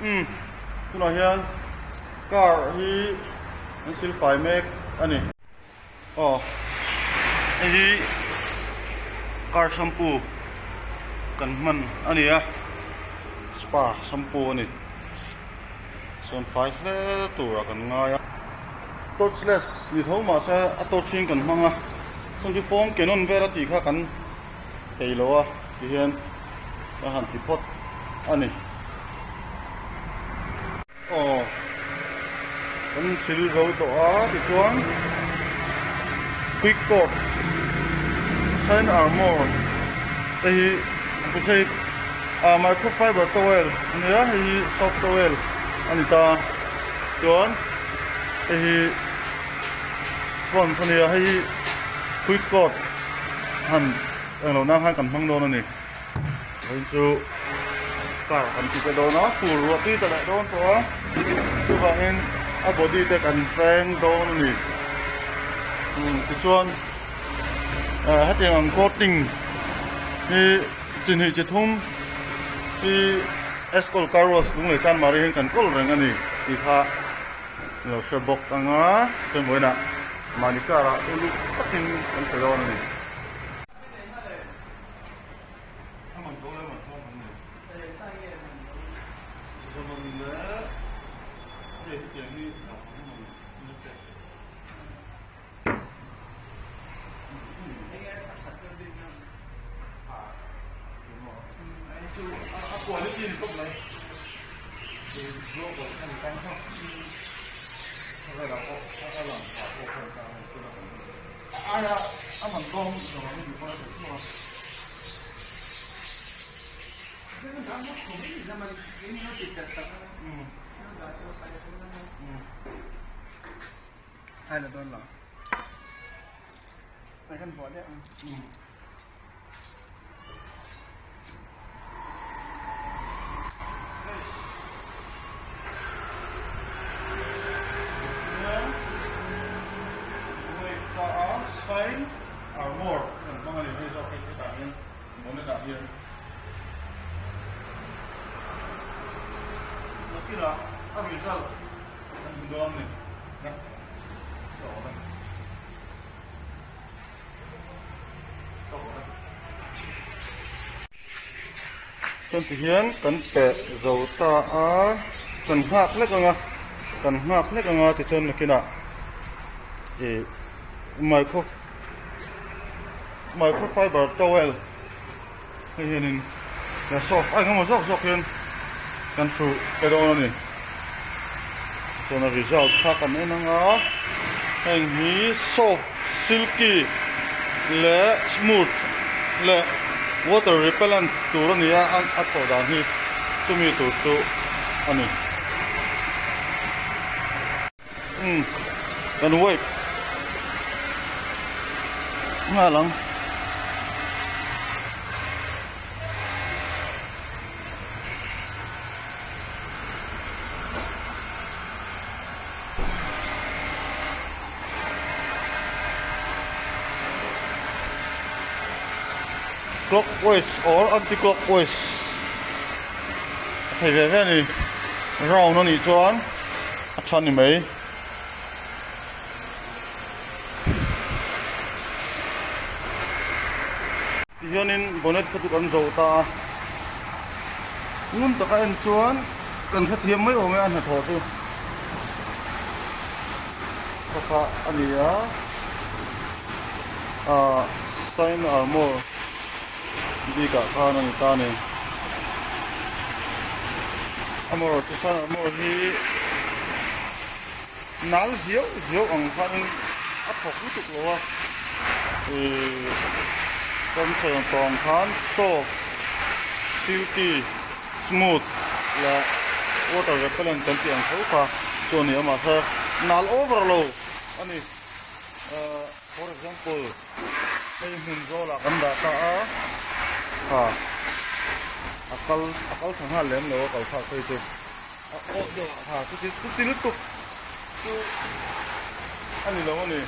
Umm tunah hian car hi an sil fai mek a ni. Aw hei hi car shampoo kan hman a ni a spa shampoo a ni chuan fai hle turah kan ngai a torchless ni tho mahse a torch in kan hmang a chuan chu phone ke nawn vel a tih kha kan thei lo a tihian ka han ti phawt a ni. Aw kan sil zo tawh a tichuan quick coat sign armour te hi hei ah microfiber towel a nia hei hi soft towel a ni ta chuan hei hi sponge a nia hei hi quick coat han englo nan khan kan hmang dawn a ni. Vawiin chu car kan ti te dawn a fur ruah tui ta leh dawn tawh a chuvangin a body te kan feng dawn a ni umm tichuan eh hetiang ang coating hi chi hnih chi thum hi Escol car wash lunglei chan mari hian kan kawl reng a ni tih kha lo hre bawk ang a chuan vawiinah mahni car ah uluk takin kan pe dawn a ni. Sign armor kan hmang a ni hei zawk hei hetah hian bonnet ah hian nakinah a result kan hmu dawn a ni na ka awm e ka awm e. Chuan tihian kan pe zo ta a kan nghak hlek ang a kan nghak hlek ang a tichuan nakinah ih micro microfiber towel hei hianin la soft a engemaw zawk zawk hian kan hruh pe dawn a ni chuan a result kha kan en ang a heng hi soft silky leh smooth leh water repellent tur a ni a a thawh dan hi chumi tur chu a ni umm kan wipe nghal ang. Clockwise or anti clockwise a thei ve ve a ni round a nih chuan a tha ni mai. Tihianin bonnet kha chu kan zo ta a, ngun taka en chuan kan hrethiam mai awm e a hnathawh chu kha kha a ni a, ah sign armour bikah khan a ni ta a ni. Amaherawhchu sign armour hi nal ziau ziau ang khanin a thawk lutuk lo a ihh kan sawi ang tawh ang khan soft silky smooth leh water repellent kan tih ang tho kha chu a ni a mahse nal over lo a ni ahh for example hei hmun zawlah kan dah ta a ha a kal a kal tha nghal lem lo a kal thlak phei chu. A awh deuh a ha chuti chuti lutuk chu a ni lo a ni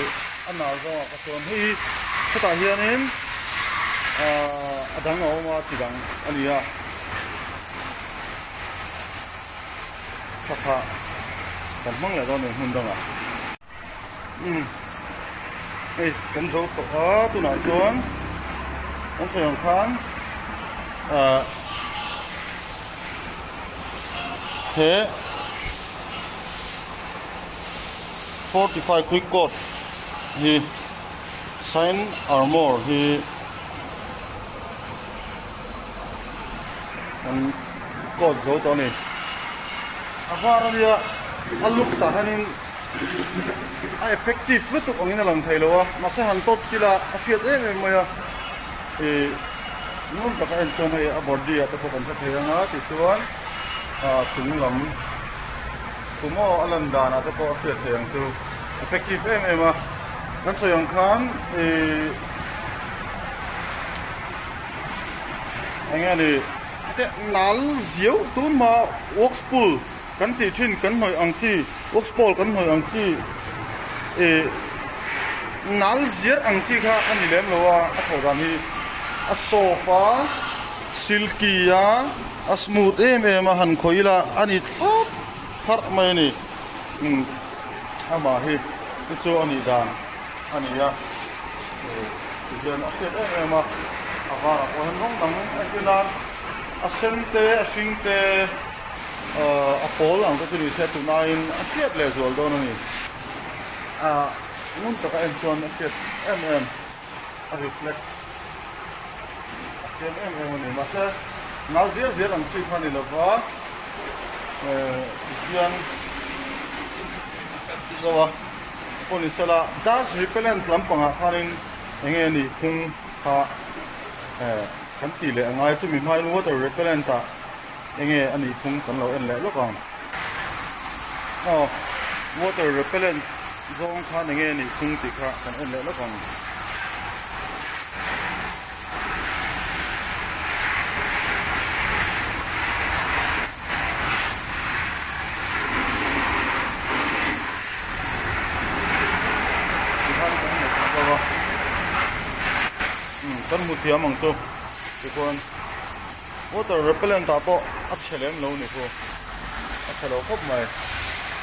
ih a nal zawngah ka chuan hei hi hetah hianin ahh a dang a awm a chi dang a ni a. Kha kha kan hmang leh dawn a ni hmun dangah. Umm hei kan zo tawh a tunah chuan kan sawi ang khan ah he 45 quick coat hi sign armour hi kan coat zo tawh a ni a var a nia a looks ah hianin a effective lutuk angin a lang thei lo a mahse han tawp sila a hriat em em mai a ih ngun taka en chuan hei a body ah te pawh kan hre thei ang a tichuan ah chung lam tumaw a lan danah te pawh a hriat thei ang chu effective em em a kan sawi ang khan ih eng nge ni nal ziau tun hma wax pool Kan tih thin kan hnawih ang chi, wax pawl kan hnawih ang chi ih nal ziar ang chi kha a ni lem lo a, a thawh dan hi a soft a, silky a, a smooth em em a, han khawih ila a ni thlap tharh mai a ni. Umm amah hi chu chu a nih dan a ni a, ih tihian a hriat em em a, a varah pawh hian rawng dang entir nan a sen te a hring te. A pawl ang te chu ni se tunaiin a hriat leh zual dawn a ni. Ngun taka en chuan a hriat em em, a reflect a chiang em em a ni. Mahse nau ziar ziar ang chi kha ni lova tihian kan ti zo a, pawh ni sela dust repellent lampangah khanin eng nge nih phung kha kan tih leh a ngai chumi hmain water repellent ah Enge a nih phung kan lo en leh lawk ang. Aw water repellent zawng khan enge a nih phung tih kha kan en leh lawk ang. Tikhan kan hmu thei bawk a. Umm kan hmu thiam ang chu tikhuan. Water repellent ah pawh a chhe lem lo ni khu, a chhe lo khawp mai.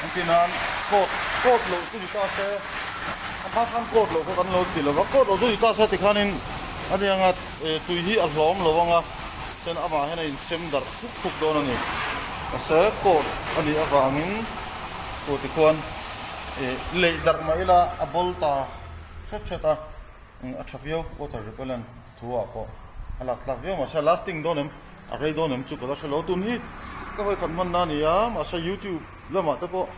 An ti nan coat coat loh chu ni ta se, a hma khan coat loh kha kan lo ti lo va, coat loh chu ni ta se tikhanin a ni anga tui hi a hlawm lo anga chuan amah hian a insem darh thuk thuk dawn a ni. Mahse coat a nih avangin aw tikhuan leih darh mah ila a bawl ta hret hret a. A tha viau water repellent thu ah pawh a lak tlak viau mahse lasting dawn em a rei dawn em chu ka la hre lo tun hi ka hawi khat hman na a ni a mahse youtube lamah te pawh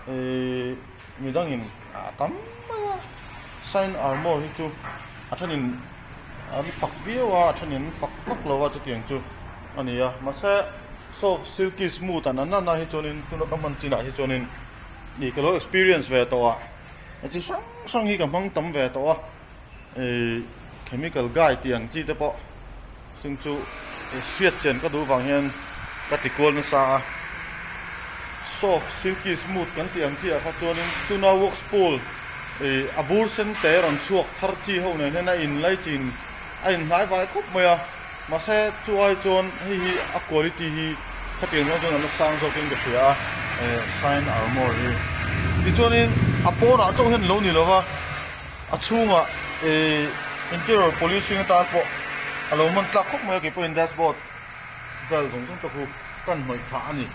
ihh midangin a tam mai a sign armor hi chu a thenin an fak viau a a thenin an fak vak lo a chutiang chu a ni a mahse soft silky smooth an an na hi chuanin tuna ka hman chinah hi chuanin ih ka lo experience ve tawh a. Chi hrang hrang hi ka hmang tam ve tawh a, ih chemical guy tih ang chi te pawh chung chu hriat chen ka duh vang hian ka ti kual nasa a, soft silky smooth kan tih ang chi ah kha chuanin tuna wax pool ih a bur sen te rawn chhuak thar chi ho nen hian a in lai chin a in hnai vai khawp mai a, mahse chu ai chuan hei hi a quality hi khatiang zawng chuan a la sang zawkin ka hria a, eh sign armour hi tichuanin a pawnah chauh hian lo ni lova a chhungah eh interior polishing atan pawh a lo hman tlak khawp mai a keipawhin dashboard vel zawng zawng te khu kan hnawih phah a ni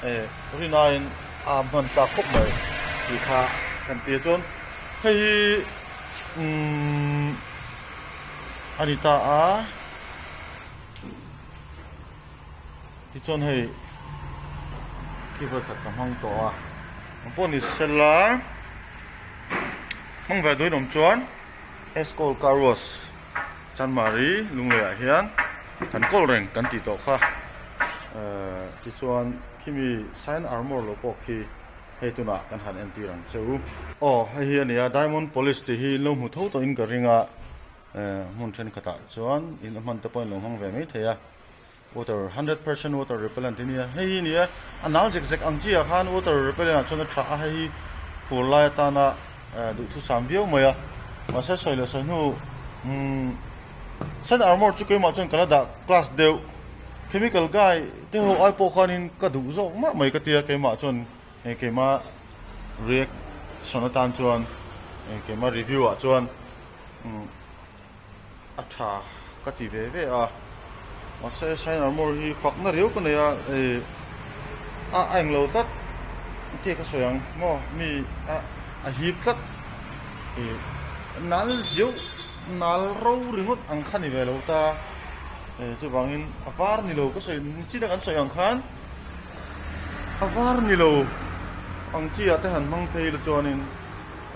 eh rinaiin a hman tlak khawp mai tih kha kan ti a chuan hei hi umm. A ni ta a, tichuan hei khi vawi khat ka hmang tawh a, ang pawh ni sela hmang ve duhin awm chuan Escol car wash Chanmari Lunglei ah hian kan kawl reng kan tih tawh kha ehh tichuan khimi sign armour lo pawh khi Hei tunah kan han entir ang che u. Aw hei hi a ni a, Diamond Polish tih hi in lo hmu tho tawhin ka ring a, eh hmun thenkhatah chuan in a hman te pawh in lo hmang ve mai thei a, water 100% water repellent a nia, hei hi a ni a, a nal zek zek ang chi ah khan water repellent ah chuan a tha a, hei hi fur lai atana duhthusam viau mai a, mahse sawi leh sawi hnu umm Sun Armour chu keimah chuan ka la dah class deuh. Chemical guy te ho ai pawh khanin ka duh zawk mah mai ka tia keimah chuan hei keimah reaction atan chuan keimah review ah chuan umm a tha ka ti ve ve a mahse shine armor hi fakna riau ka nei a ih a a englo tlat tia ka sawi ang maw mi a a hip tlat ih nal zeuh nal ro ringawt ang kha ni ve lo ta. Chuvangin a var ni lo ka sawi chin a kan sawi ang khan a var ni lo ang chi ah te han hmang phei la chuanin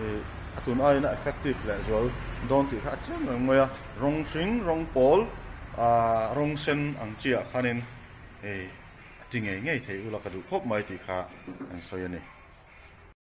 ih a tun aiin a effective leh zual dawn tih kha a chiang reng mai a rawng hring rawng pawl ah rawng sen ang chi ah khanin ih a ti ngei ngei thei ula ka duh khawp mai tih kha kan sawi a ni.